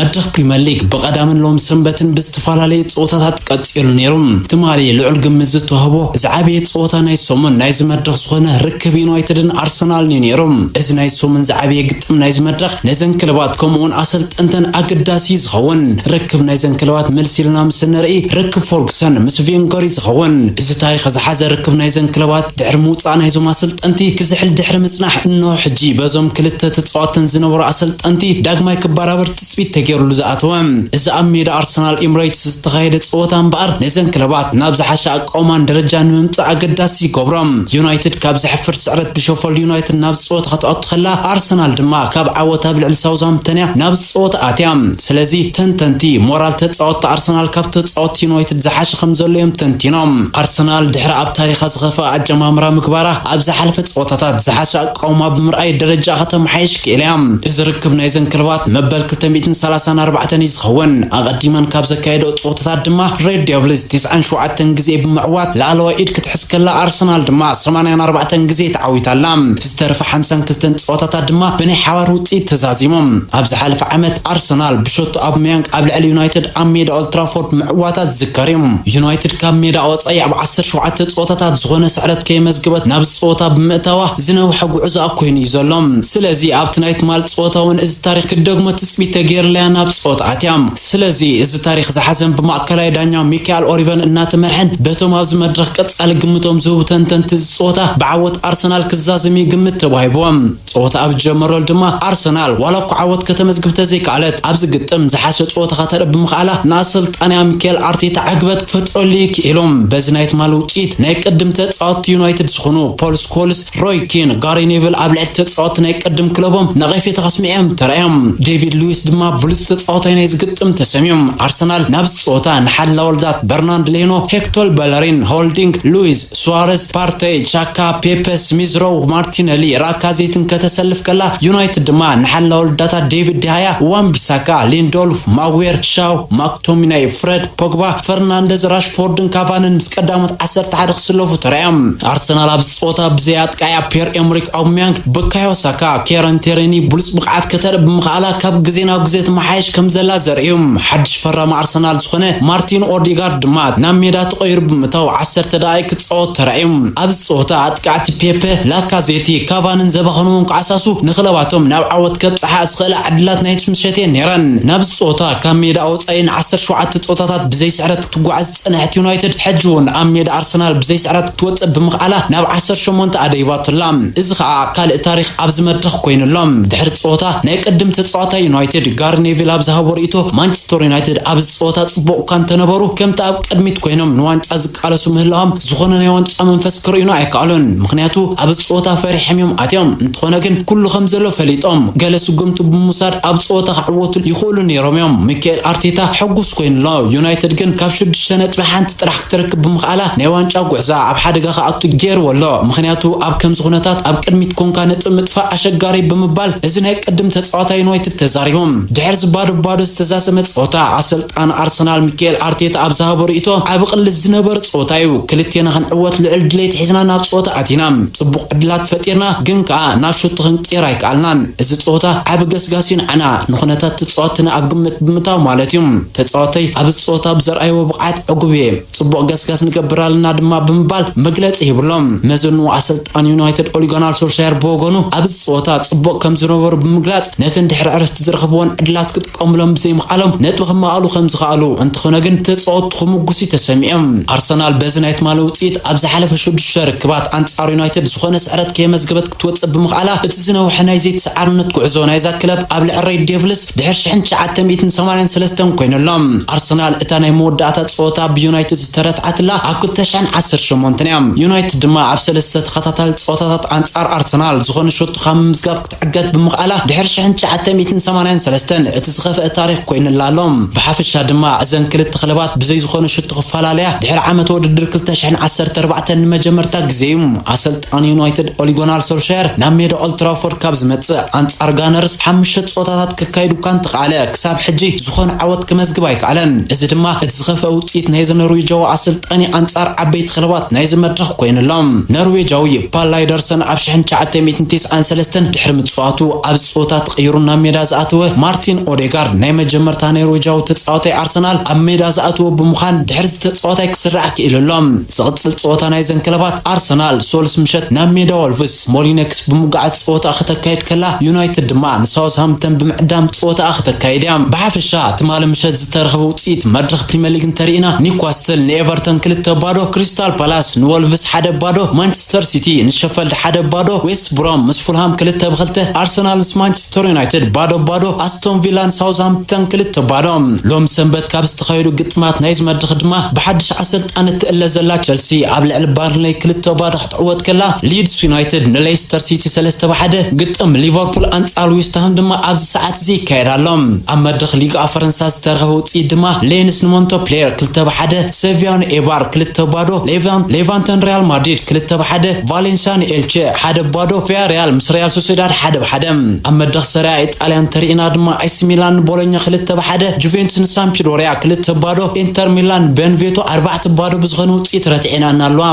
መድረኽ ፕሪምየር ሊግ ብቐዳምን ሎም ሰንበትን ብዝተፈላለየ ፀወታታት ቀፂሉ ነይሩ። ትማሊ ልዑል ግምት ዝተዋህቦ ዝዓበየ ፀወታ ናይ ሰሙን ናይዚ መድረኽ ዝኾነ ርክብ ዩናይትድን ኣርሰናልን እዩ ነይሩ። እዚ ናይ ሰሙን ዝዓበየ ግጥም ናይዚ መድረኽ ነዘን ክለባት ከምኡውን ኣሰልጠንተን ኣገዳሲ እዩ ዝኸውን። ርክብ ናይዘን ክለባት መልስ ኢልና ምስ ንርኢ ርክብ ፈርጉሰን ምስ ቬንገር እዩ ዝኸውን። እዚ ታሪኽ ዝሓዘ ርክብ ናይዘን ክለባት ድሕሪ ምውፃእ ናይዞም ኣሰልጠንቲ ክዝሕል ድሕሪ ምፅናሕ እነሆ ሕጂ በዞም ክልተ ተፃወትን ዝነበሩ ኣሰልጠንቲ ዳግማይ ክበራበር ትፅቢት ተገይሩሉ ዝኣተወ። እዚ ኣብ ሜዳ ኣርሰናል ኤምሬትስ ዝተኻየደ ፀወታ እምበኣር ነዘን ክለባት ናብ ዝሓሸ ኣቃውማን ደረጃ ንምምፃእ ኣገዳሲ ይገብሮም። ዩናይትድ ካብ ዘሕፍር ስዕረት ብሸፈልድ ዩናይትድ ናብ ፀወታ ክትኣቱ ከላ ኣርሰናል ድማ ካብ ዓወት ኣብ ልዕሊ ሳውዝሃምፕተን እያ ናብ ፀወታ ኣትያ። ስለዚ ተንተንቲ ሞራል ተፃወትቲ ኣርሰናል ካብ ተፃወትቲ ዩናይትድ ዝሓሸ ከም ዘሎ እዮም ተንቲኖም። ኣርሰናል ድሕሪ ኣብ ታሪኻ ዝኸፍአ ኣጀማምራ ምግባራ ኣብ ዝሓለፈ ፀወታታት ዝሓሸ ኣቃውማ ብምርኣይ ደረጃ ከተመሓየሽ ክኢላ እያ። እዚ ርክብ ናይዘን ክለባት መበል ክልተ ሚእትን ሰላሳን ኣርባዕተን እዩ ዝኸውን። ኣቐዲመን ካብ ዘካየደኦ ፀወታታት ድማ ሬድ ዴቭልስ ተስዓን ሸውዓተን ግዜ ብምዕዋት ላዕለዋይ ኢድ ክትሕዝ ከላ ኣርሰናል ድማ ሰማንያን ኣርባዕተን ግዜ ተዓዊታላ። ዝተረፈ ሓምሳን ክልተን ፀወታታት ድማ ብናይ ሓባር ውፅኢት ተዛዚሞም። ኣብ ዝሓለፈ ዓመት ኣርሰናል ብሸቶ ኣውባሜያንግ ኣብ ልዕሊ ዩናይትድ ኣብ ሜዳ ኦልትራፎርድ ምዕዋታ ዝዝከር እዩ። ዩናይትድ ካብ ሜዳ ወፃኢ ኣብ ዓሰርተ ሸውዓተ ፀወታታት ዝኾነ ስዕረት ከየመዝገበት ናብ ፀወታ ብምእታዋ ዝነውሐ ጉዕዞኣ ኮይኑ እዩ ዘሎ። ስለዚ ኣብቲ ናይ ትማል ፀወታ እውን እዚ ታሪኽ ክደግሞ ትፅቢት ተገይርላያ ናብ ፀወታ ኣትያ። ስለዚ እዚ ታሪኽ ዝሓዘን ብማእከላይ ዳኛ ሚካኤል ኦሪቨን እናተመርሐን በቶም ኣብዚ መድረኽ ቀፃሊ ግምቶም ዝህቡ ተንተንቲ እዚ ፀወታ ብዓወት ኣርሰናል ክዛዘም እዩ ግምት ተዋሂብዎም። ፀወታ ኣብ ዝጀመረሉ ድማ ኣርሰናል ዋላ እኳ ዓወት ከተመዝግብ ተዘይከኣለት ኣብዚ ግጥም ዝሓሸ ፀወታ ከተርኢ ብምኽኣላ ንኣሰልጣኒኣ ሚካኤል ኣርቴታ ዕግበት ክፈጥረሉ እዩ ክኢሎም። በዚ ናይ ትማሊ ውፅኢት ናይ ቅድም ተፃወትቲ ዩናይትድ ዝኾኑ ፖል ስኮልስ፣ ሮይ ኪን፣ ጋሪ ኔቭል ኣብ ልዕሊ ተፃወትቲ ናይ ቅድም ክለቦም ነቐፌታ ከስምዕዮም ተራእዮም። ዴቪድ ሉዊስ ድማ ብሉፅ ተፃዋታይ ናይ ዝግጥም ተሰምዮም። ኣርሰናል ናብዚ ፀወታ ንሓላ ወልዳት በርናንድ ሌኖ፣ ሄክቶር በለሪን፣ ሆልዲንግ፣ ሉዊስ ሱዋረዝ፣ ፓርተይ፣ ቻካ፣ ፔፐ፣ ስሚዝሮው፣ ማርቲነሊ፣ ራካዜትን ከተሰልፍ ከላ ዩናይትድ ድማ ንሓላ ወልዳታት ዴቪድ ዲሃያ፣ ዋን ቢሳካ፣ ሊንዶልፍ፣ ማጉዌር፣ ሻው፣ ማክቶሚናይ፣ ፍረድ፣ ፖግባ፣ ፈርናንደዝ፣ ራሽፎርድን ካቫንን ምስ ቀዳሞት ዓሰርተ ሓደ ክስለፉ ተራእዮም። ኣርሰናል ኣብዚ ፀወታ ብዘይ ኣጥቃዒ ፒየር ኤምሪክ ኣውባሜያንግ፣ ብካዮ ሳካ፣ ኬረን ቴሬኒ ብሉፅ ብቕዓት ከተርኢ ብምኽኣላ ካብ ግዜ ናብ ግዜ ትመሓየሽ ከም ዘላ ዘርኢ እዩ። ሓድሽ ፈራሚ ኣርሰናል ዝኾነ ማርቲን ኦዲጋርድ ድማ ናብ ሜዳ ተቐይሩ ብምእታው ዓሰርተ ደቓይቕ ክፃወት ተራእዩ። ኣብዚ ፀወታ ኣጥቃዕቲ ፔፔ፣ ላካዜቲ፣ ካቫንን ዘባኸንዎም ክዓሳሱ ንክለባቶም ናብ ዓወት ከብፅሓ ዝኽእላ ዕድላት ናይቲ ምሸት እየን ነይረን። ናብዚ ፀወታ ካብ ሜዳ ወፃኢ ንዓሰርተ ሸውዓተ ፀወታታት ብዘይ ስዕረት ክትጓዓዝ ዝፀንሐት ዩናይትድ ሕጂ እውን ኣብ ሜዳ ኣርሰናል ብዘይ ስዕረት ክትወፅእ ብምኽኣላ ናብ ዓሰርተ ሸሞንተ ኣደይባቶ ኣላ። እዚ ከዓ ካልእ ታሪኽ ኣብዚ መድረኽ ኮይኑ ኣሎ። ድሕሪ ፀወታ ናይ ቅድም ተፃዋታይ ዩናይትድ ጋሪ ኔቪል ኣብ ዝሃቦ ርእይቶ ማንቸስተር ዩናይትድ ኣብዚ ፀወታ ፅቡቕ እኳ እንተነበሩ ከምቲ ኣብ ቅድሚት ኮይኖም ንዋንጫ ዝቃለሱ ምህላዎም ዝኾነ ናይ ዋንጫ መንፈስ ክርእዩና ኣይከኣሉን። ምኽንያቱ ኣብዚ ፀወታ ፈሪሖም እዮም ኣትዮም። እንተኾነ ግን ኩሉ ከም ዘሎ ፈሊጦም ገለ ስጉምቲ ብምውሳድ ኣብ ፀወታ ክዕወቱ ይኽእሉ ነይሮም እዮም። ሚካኤል ኣርቴታ ሕጉስ ኮይኑ ኣሎ። ዩናይትድ ግን ካብ ሽዱሽተ ነጥቢ ሓንቲ ጥራሕ ክትረክብ ብምኽኣላ ናይ ዋንጫ ጉዕዛ ኣብ ሓደጋ ክኣቱ ገይርዎ ኣሎ። ምኽንያቱ ኣብ ከምዚ ኩነታት ኣብ ቅድሚት ኮንካ ነጥቢ ምጥፋእ ኣሸጋሪ ብምባል እዚ ናይ ቅድም ተፃዋታይ ዩናይትድ ተዛሪቦም። ድሕሪ ዝባዶ ባዶ ዝተዛዘመ ፀወታ ኣሰልጣን ኣርሰናል ሚካኤል ኣርቴታ ኣብ ዝሃቦ ርእይቶ ዓቢ ቅልስ ዝነበረ ፀወታ እዩ። ክልቴና ክንዕወት ልዑል ድሌት ሒዝና ናብ ፀወታ ኣቲና። ፅቡቕ ዕድላት ፈጢርና ግን ከዓ ናብ ሸቶ ክንቅየር ኣይከኣልናን። እዚ ፀወታ ዓቢ ገስጋስ እዩ ንዓና ንኩነታት ተፃወትና ኣብ ግምት ብምእታው ማለት እዩ። ተፃወተይ ኣብዚ ፀወታ ብዘርኣይዎ ብቕዓት ዕጉብ እየ። ፅቡቕ ገስጋስ ንገብር ኣለና ድማ ብምባል መግለፂ ሂብሎም። መዘንኡ ኣሰልጣን ዩናይትድ ኦሊጎናር ሶልሻየር ብወገኑ ኣብዚ ፀወታ ፅቡቕ ከም ዝነበሩ ብምግላፅ ነተን ድሕሪ ዕረፍቲ ዝረኸብወን ዕድላት ክጥቀምሎም ብዘይምኽኣሎም ነጥቢ ክመቓሉ ከም ዝኸኣሉ እንተኾነ ግን ተፃወትቱ ክምጉስ እዩ ተሰሚዖም። ኣርሰናል በዚ ናይ ትማሊ ውፅኢት ኣብ ዝሓለፈ ሽዱሽተ ርክባት ኣንፃር ዩናይትድ ዝኾነ ስዕረት ከየመዝገበት ክትወፅእ ብምኽኣላ እቲ ዝነውሐ ናይ ዘይተሰዓርነት ጉዕዞ ናይዛ ክለብ ኣብ ልዕሊ ሬድ ዴቭልስ ድሕሪ ሽሕን ትሽዓተ ሚእትን ሰማንያን ሰለስተን ኮይኑ ኣሎ። ኣርሰናል እታ ናይ መወዳእታ ፀወታ ብዩናይትድ ዝተረትዓትላ ኣብ ክልተ ሽሕን ዓሰርተ ሸሞንተን እያ። ዩናይትድ ድማ ኣብ ሰለስተ ተኸታታሊ ፀወታታት ኣንፃር ኣርሰናል ዝኾነ ሸቶ ካብ ምምዝጋብ ክትዕገት ብምኽኣላ ድሕሪ ሽሕን ትሽዓተ ሚእትን ሰማንያን ሰለስተን እቲ ዝኸፍአ ታሪኽ ኮይኑላ ኣሎ። ብሓፈሻ ድማ እዘን ክልተ ክለባት ብዘይ ዝኾነ ሸቶ ክፈላለያ ድሕሪ ዓመተ ውድድር ክልተ ሽሕን ዓሰርተ ኣርባዕተን ንመጀመርታ ግዜ እዩ። ኣሰልጣኒ ዩናይትድ ኦሊጎናር ሶልሻየር ናብ ሜዳ ኦልትራፎርድ ካብ ዝመጽእ ኣንጻር ጋነርስ ሓሙሽተ ጸወታታት ከካይድ እኳ እንተኸኣለ ክሳብ ሕጂ ዝኾነ ዓወት ክመዝግብ ኣይከኣለን። እዚ ድማ እቲ ዝኸፍአ ውጽኢት ናይዚ ኖርዌጃዊ ኣሰልጣኒ ኣንጻር ዓበይቲ ክለባት ናይዚ መድረኽ ኮይኑ ኣሎ። ኖርዌጃዊ ፓል ላይደርሰን ኣብ ሽሕን ትሽዓተ ሚእትን ተስዓን ሰለስተን ድሕሪ ምጽዋቱ ኣብዚ ጸወታ ተቐይሩ ናብ ሜዳ ዝኣተወ ማርቲን ኦዴጋርድ ናይ መጀመርታ ኖርዌጃዊ ተጻዋታይ ኣርሰናል ኣብ ሜዳ ዝኣተወ ብምዃን ድሕሪ እቲ ተጻዋታይ ክስራዕ ክኢሉ ኣሎ። ዝቕጽል ጸወታ ናይዘን ክለባት ኣርሰናል ሶልስ ምሸት ናብ ሜዳ ወልቭስ ሞሊነክስ ብምጉዓዝ ጸወታ ከተካይድ ከላ፣ ዩናይትድ ድማ ንሳውዝሃምፕተን ብምዕዳም ጸወታ ከተካይድ እያ። ብሓፈሻ ትማሊ ምሸት ዝተረኸበ ውጽኢት መድረኽ ፕሪምየር ሊግ እንተርኢና፣ ኒውካስትል ንኤቨርተን ክልተ ባዶ፣ ክሪስታል ፓላስ ንወልቭስ ሓደ ባዶ፣ ማንቸስተር ሲቲ ንሸፈልድ ሓደ ባዶ፣ ዌስት ብሮም ምስ ፉልሃም ክልተ ብክልተ፣ ኣርሰናል ምስ ማንቸስተር ዩናይትድ ባዶ ባዶ፣ ኣስቶን ቪላ ንሳውዝሃምፕተን ክልተ ባዶ። ሎም ሰንበት ካብ ዝተኻየዱ ግጥማት ናይዚ መድረኽ ድማ ብሓድሽ ኣሰልጣኒ ትእለ ዘላ ቸልሲ ኣብ ልዕሊ ባርንሌይ ክልተ ባዶ ክትዕወት ከላ፣ ሊድስ ዩናይትድ ንሌስተር ሲቲ ሰለስተ ብሓደ፣ ግጥም ሊቨርፑል ኣንጻር ዌስትሃም ድማ ኣብዚ ሰዓት እዚ ይካየድ ኣሎ። ኣብ መድረኽ ሊጋ ፈረንሳ ዝተረኸበ ውጽኢት ድማ ሌንስ ንሞንቶፕሌር ክልተ ብሓደ፣ ሴቪያ ንኤባር ክልተ ባዶ፣ ሌቫን- ሌቫንተን ሪያል ማድሪድ ክልተ ብሓደ፣ ቫሌንሲያ ንኤልቼ ሓደ ባዶ፣ ቪያሪያል ምስ ሪያል ሶሴዳድ ሓደ ብሓደ። ኣብ መድረኽ ሰሪያ ኢጣልያ እንተርኢና ድማ ኤሲ ሚላን ንቦሎኛ ክልተ ብሓደ፣ ጁቬንቱስ ንሳምፕዶሪያ ክልተ ባዶ፣ ኢንተር ሚላን ቤንቬቶ ኣርባዕተ ባዶ ብዝኾነ ውጽኢት ረቲዕናን ኣለዋ።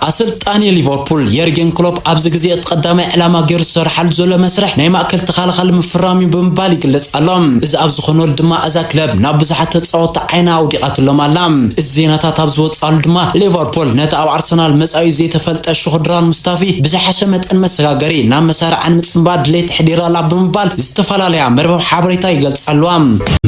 ኣሰልጣኒ ሊቨርፑል የርጌን ክሎፕ ኣብዚ ግዜ እቲ ቀዳማይ ዕላማ ገይሩ ዝሰርሓሉ ዘሎ መስርሕ ናይ ማእከል ተኸላኻሊ ምፍራም እዩ ብምባል ይግለጽ ኣሎ። እዚ ኣብ ዝኾነሉ ድማ እዛ ክለብ ናብ ብዙሓት ተጻወትቲ ዓይና ኣውዲቓትሎም ኣላ። እዚ ዜናታት ኣብ ዝወጽኣሉ ድማ ሊቨርፑል ነቲ ኣብ ኣርሰናል መጻኢኡ ዘይተፈልጠ ሽኹድራን ሙስታፊ ብዝሓሸ መጠን መሰጋገሪ ናብ መሳርዓ ንምጽንባር ድሌት ኣሕዲራ ኣላ ብምባል ዝተፈላለያ መርበብ ሓበሬታ ይገልጻ ኣለዋ።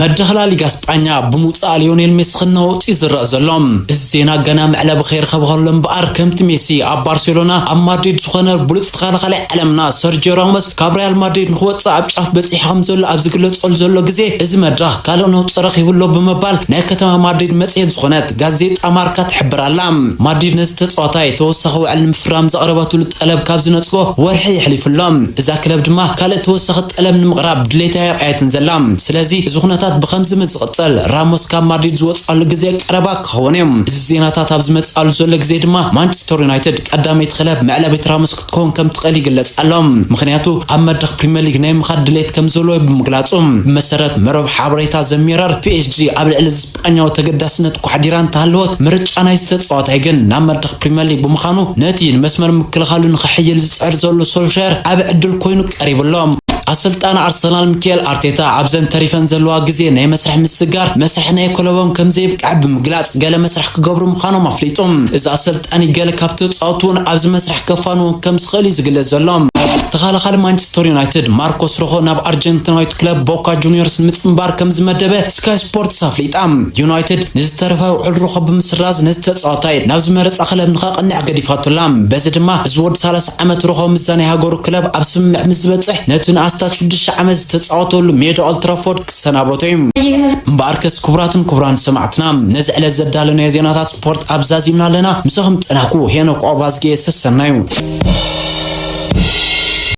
መድረኽ ላሊጋ ስጳኛ ብምውጻእ ሊዮኔል ሜሲ ክናወጥ እዩ ዝረአ ዘሎ። እዚ ዜና ገና መዕለቢ ከይረኸበ ከሎ እምበኣር፣ ከምቲ ሜሲ ኣብ ባርሴሎና ኣብ ማድሪድ ዝኾነ ብሉጽ ተኸላኻላይ ዓለምና ሰርጂዮ ራሞስ ካብ ሪያል ማድሪድ ንክወጽእ ኣብ ጫፍ በጺሑ ከም ዘሎ ኣብ ዝግለጸሉ ዘሎ ግዜ፣ እዚ መድረኽ ካልእ ነውጺ ረኺቡ ኣሎ ብምባል ናይ ከተማ ማድሪድ መጽሔት ዝኾነት ጋዜጣ ማርካ ትሕብር ኣላ። ማድሪድ ነዚ ተጻዋታይ ተወሳኺ ውዕል ንምፍራም ዘቕረበትሉ ጠለብ ካብ ዝነጽጎ ወርሒ የሕሊፉ ኣሎ። እዛ ክለብ ድማ ካልእ ተወሳኺ ጠለብ ንምቕራብ ድሌታ የርኣየትን ዘላ። ስለዚ እዚ ኩነታት ብኸምዚ ምስ ዝቕጽል፣ ራሞስ ካብ ማድሪድ ዝወጽኣሉ ግዜ ቀረባ ክኸውን እዩ። እዚ ዜናታት ኣብ ዝመጽኣሉ ዘሎ ግዜ ድማ፣ ማንቸስተር ዩናይትድ ቀዳመይቲ ክለብ መዕለቢት ራሞስ ክትከውን ከም ትኽእል ይግለጽ ኣሎ። ምኽንያቱ ኣብ መድረኽ ፕሪምየር ሊግ ናይ ምኻድ ድሌት ከም ዘለዎ ብምግላጹ። ብመሰረት መርበብ ሓበሬታ ዘሚረር፣ ፒ ኤስ ጂ ኣብ ልዕሊ እዚ ስጳኛዊ ተገዳስነት ኳሕዲራ እንተሃለወት፣ ምርጫ ናይዚ ተጻዋታይ ግን ናብ መድረኽ ፕሪምየር ሊግ ብምዃኑ፣ ነቲ ንመስመር ምክልኻሉ ንኽሕይል ዝጽዕር ዘሎ ሶልሻየር ዓቢ ዕድል ኮይኑ ቀሪቡ ኣሎ። ኣሰልጣኒ ኣርሰናል ሚካኤል ኣርቴታ ኣብዘን ተሪፈን ዘለዋ ግዜ ናይ መስርሕ ምስጋር መስርሕ ናይ ክለቦም ከም ዘይብቅዕ ብምግላጽ፣ ገለ መስርሕ ክገብሩ ምዃኖም ኣፍሊጡ። እዚ ኣሰልጣኒ ገለ ካብ ተጻወቱ እውን ኣብዚ መስርሕ ከፋንዎም ከም ዝኽእል እዩ ዝግለጽ ዘሎ። ተኸላኻሊ ማንቸስተር ዩናይትድ ማርኮስ ሮኾ ናብ ኣርጀንቲናዊት ክለብ ቦካ ጁኒየርስ ንምጽንባር ከም ዝመደበ ስካይ ስፖርትስ ኣፍሊጣ። ዩናይትድ ንዝተረፈ ውዕል ሮኾ ብምስራዝ ነቲ ተጻዋታይ ናብ ዝመረጻ ክለብ ንኸቕንዕ ገዲፋቶ ኣላ። በዚ ድማ እዚ ወዲ ሰላሳ ዓመት ሮኾ ምስዛ ናይ ሃገሩ ክለብ ኣብ ስምምዕ ምስ ዝበጽሕ፣ ነቲ ንኣስታት ሽዱሽተ ዓመት ዝተጻወተሉ ሜዳ ኦልትራፎርድ ክሰናበቶ እዩ። እምበኣርከስ ክቡራትን ክቡራን ሰማዕትና፣ ነዚ ዕለት ዘዳለናዮ ዜናታት ስፖርት ኣብዛዚምና ኣለና። ምሳኹም ጸናሕኩ ሄኖክ ኦባዝጌ ሰሰናዩ።